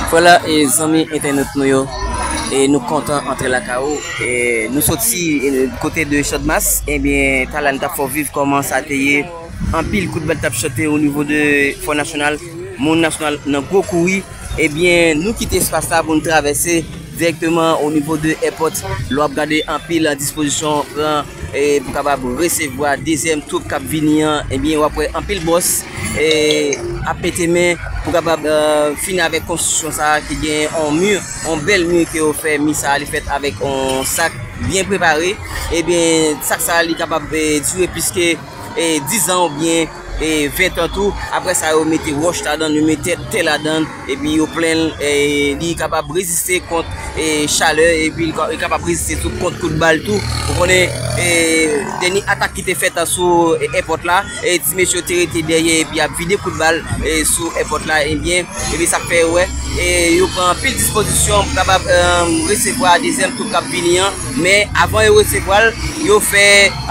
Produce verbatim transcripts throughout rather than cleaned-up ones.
Vwala, e zanmi entènot nou yo, e nou kontan antre lakay ou. E nou soti, e, kote de Channmas, ebyen, talè nou t ap fè w viv kòman sa te ye. Anpil kout bal t ap chante o nivo de Fò Nasyonal, Moun Nasyonal nan gwo kouri. Ebyen, nou kite espas la pou nou travèse dirèkteman o nivo de èpòt. Lè w ap gade anpil dispozisyon pran, e, pou kapab resevwa dezyèm twoup k ap vini an, ebyen, w ap wè anpil bòs, e, ap mete men pou kapab, e, fini avèk konstriksyon sa a ki gen yon mi, yon bèl mi ke yo fè. Mi sa a, li fèt avèk yon sak byen prepare. Ebyen, sak sa a, li kapab, e, dire plis ke, e, diz an oubyen, e, ven an tou. Apre sa, yo mete wòch ladan, yo mete tè ladan, epi yo plen l, e, li kapab reziste kont, e, chalè, epi li ka-, li kapab reziste tou kont kout bal tou. Ou konnen, e, dènye atak ki te fèt asou, e, èpòt la, e, ti mesye yo te rete dèyè epi ap vide kout bal, e, sou èpòt la, ebyen, epi sa fè, wè, e, yo pran anpil dispozisyon pou kapab, e, resevwa dezyèm twoup k ap vini an, men avan yo resevwa l, yo fè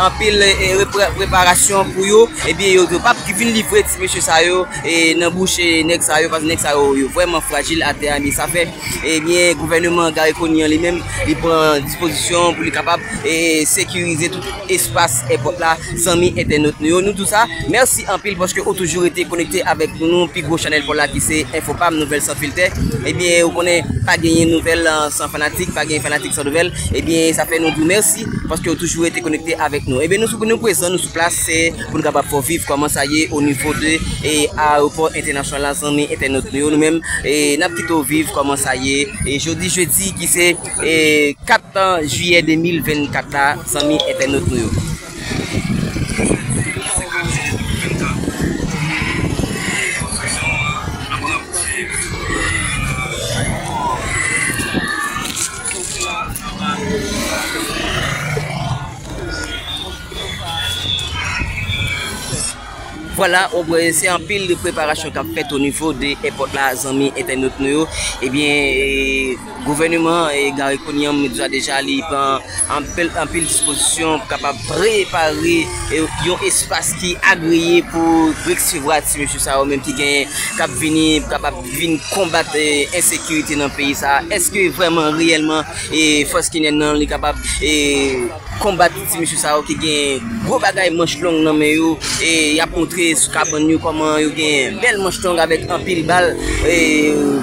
anpil, e, repre-, preparasyon pou yo, ebyen, yo, yo p ap vin livre ti mesye sa yo, e, nan bouch, e, nèg sa yo, paske nèg sa yo, yo vrèman frajil atè a, ebyen, sa fè, ebyen, gouvènman Garry Conille an li menm, li pran dispozisyon pou li kapab, e, sekirize tout espas èpòt la, zanmi entènot nou yo. Nou di w sa, mèsi anpil paske ou toujou rete konekte avèk nou, pi gwo chanèl pa w la ki se Enfopam, Nouvèl San Filtè. Ebyen, ou konnen pa genyen nouvèl, e, san fanatik, pa genyen fanatik san nouvèl. Ebyen, sa fè nou di w mèsi paske ou toujou rete konekte avèk nou. Ebyen, nou sou, nou prezan, nou sou plas, se pou nou kapab fè w viv kòman sa ye o nivo de, e, ayewopò entènasyonal la, zanmi entènot nou yo. Nou menm, e, n ap kite w viv kòman sa ye, e, jodi jedi ki se, e, kat jiyè de mil vennkat la, zanmi entènot nou yo. Vwala, ou wè, se anpil de preparasyon k ap fèt o nivo de èpòt la, zanmi entènot nou yo. Ebyen, e, gouvènman, e, Garry Conille an, m di w sa deja, li pran anpil, anpil dispozisyon pou kapab prepare, e, yon espas ki agreye pou resevwa ti mesye sa yo menm ki genyen, k ap vini, pou kapab vin konbat, e, ensekirite nan peyi sa a. Èske vrèman, reyèlman, e, fòs kenyèn nan, li kapab, e, konbat ti mesye sa yo ki gen gwo bagay manch long nan men yo, e y ap montre sou kabann yo kòman yo gen bèl manch long avèk anpil bal. E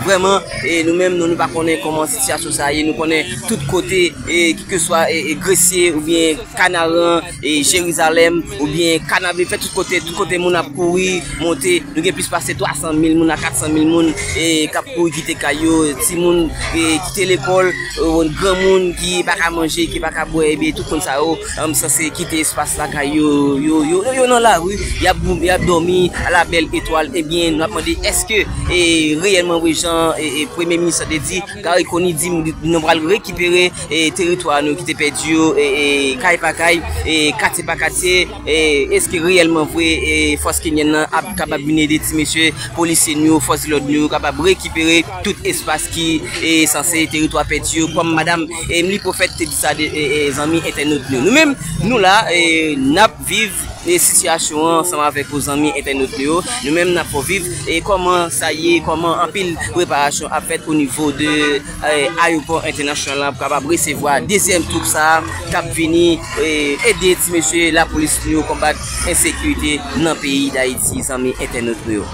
vrèman, e nou menm, nou, nou pa konnen kòman sitiyasyon sa a ye. Nou konnen tout kote, e kèlkeswa, e, e Gresye oubyen Kanaran, e Jerizalèm oubyen Kanave, fè tout kote, tout kote moun ap kouri, monte. Nou gen plis pase twa san mil moun a kat san mil moun, e k ap kouri kite kay yo, timoun, e, kite lekòl, e, granmoun ki pa ka manje, ki pa ka bwè, ebyen, tout moun sa yo, em, sanse kite espas lakay yo, yo, yo, yo nan lari, y ap, y ap dòmi a la bèl etwal. Ebyen, nou ap mande, èske, e, reyèlman vre, jan, e, e, Premye Minis te di, Garry Conille di, nou pral rekipere, e, teritwa nou ki te pèdi yo, e, e, kay pa kay, e, katye pa katye, e, èske reyèlman vre, e, fòs kenyèn nan ap kapab vin ede ti mesye, polisye nou yo, fòs de lòd nou yo, kapab rekipere tout espas ki, e, sanse teritwa pèdi yo, kòm madanm, e, Emily Prophète te di sa de, e, e, zanmi entènot nou yo. Nou menm, nou la, e, n ap viv, e, sitiyasyon an ansanm avèk ou, zanmi entènot nou yo. Nou menm, n ap fè w viv, e, kòman sa ye, kòman anpil preparasyon ap fèt o nivo de, e, ayewopò entènasyonal la pou kapab resevwa dezyèm twoup sa a k ap vini, e, ede ti mesye lapolis nou yo konbat ensekirite nan peyi Dayiti, zanmi entènot nou yo.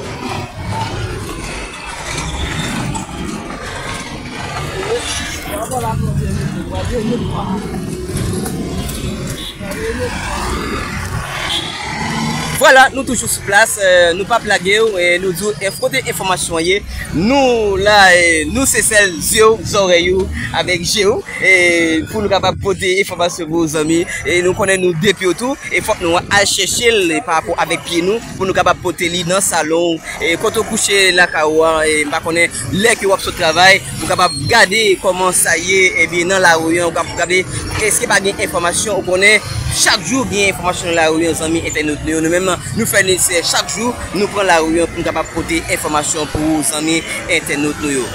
Vwala, nou toujou sou plas, e, nou p ap lage w, e, nou di w enf-, kote enfòmasyon an ye. Nou la, e, nou se sèl zye w, zòrèy ou, avèk je w, e, pou nou kapab pote enfòmasyon pou ou, zanmi. E nou konnen nou de pye w tou, e fòk nou al chèche l, e, pa rapò avèk pye nou, pou nou kapab pote li nan salon w, e, kote w kouche lakay ou a, e, m pa konnen, lè ke w ap sot travay, pou kapab gade kòman sa ye, ebyen, nan lari an, ou kapab gade, èske pa gen enfòmasyon, ou konnen, chak jou gen enfòmasyon nan lari an, zanmi entènot nou yo. Nou menm, nou fè nesesè chak jou, nou pran lari an pou nou kapab pote enfòmasyon pou ou, zanmi entènot nou yo.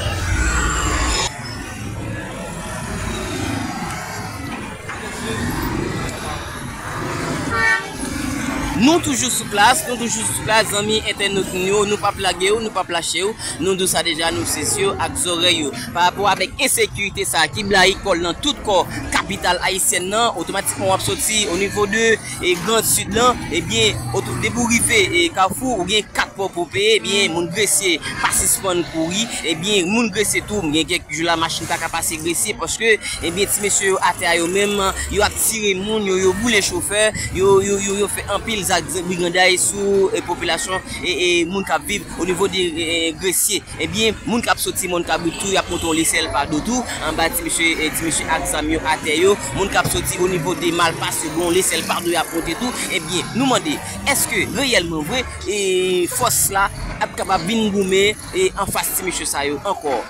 Nou toujou sou plas, nou toujou sou plas, zanmi entènot nou yo, nou p ap lage w, nou p ap lache w, nou di w sa deja, nou se zye ak zòrèy yo. Pa rapò avèk ensekirite sa a ki blayi kò l nan tout kò kapital ayisyèn nan, otomatikman w ap soti o nivo de e Grand Sid lan, ebyen, oto-, depi w rive e Kafou, ou gen kat pò pou w peye, ebyen, moun Gresye pa sispann kouri, ebyen, moun Gresye tou, gen kèk jou la, machin pa ka pase Gresye, paske, ebyen, ti mesye yo atè a yo menm, yo ap tire moun, yo, yo boule chofè, yo, yo, yo, yo fè anpil zak briganday sou e, popilasyon e, e moun k ap viv o nivo de e, Gresye. Ebyen, moun k ap soti Mòn Kabrit tou, y ap monte yon lesèl pa do tou, anba ti mesye, e, ti mesye ak zam yo atè yo, moun k ap soti o nivo de Malpas yo, gen yon lesèl pa do y ap monte tou. Ebyen, nou mande, èske reyèlman vre, e, fòs la ap kapab vin goumen, e, anfas ti mesye sa yo ankò?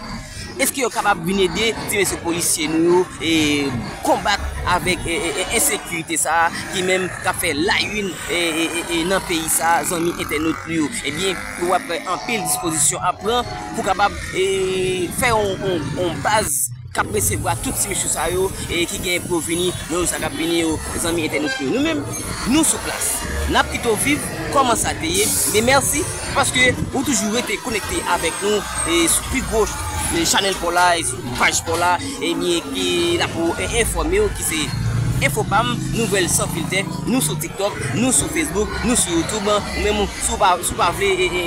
Èske yo kapab vin ede ti mesye polisye nou yo, e, konbat avèk, e, e, e, ensekirite sa a ki menm k ap fè layini, e, e, e, e, nan peyi sa a, zanmi entènot nou yo? Ebyen, w ap wè anpil dispozisyon ap pran pou kapab, e, fè yon, yon, yon baz k ap resevwa tout ti mesye sa yo, e, ki genyen pou yo vini nan jou sa k ap vini yo, zanmi entènot nou yo. Nou menm, nou sou plas. N ap kite w viv kòman sa te ye, men mèsi paske ou toujou rete konekte avèk nou, e, sou pi gwo, e, chanèl pa w la, e, sou paj pa w la, ebyen, ki la pou, e, enfòme w, ki se Enfopam, nouvèl san filtè. Nou sou TikTok, nou sou Facebook, nou sou YouTube. Ou menm, si w pa, si w pa vle, e, e,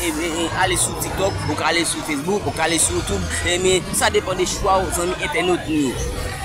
e, e, e, ale sou TikTok, ou ka ale sou Facebook, ou ka ale sou YouTube. E, men sa depann de chwa w, zanmi entènot nou yo.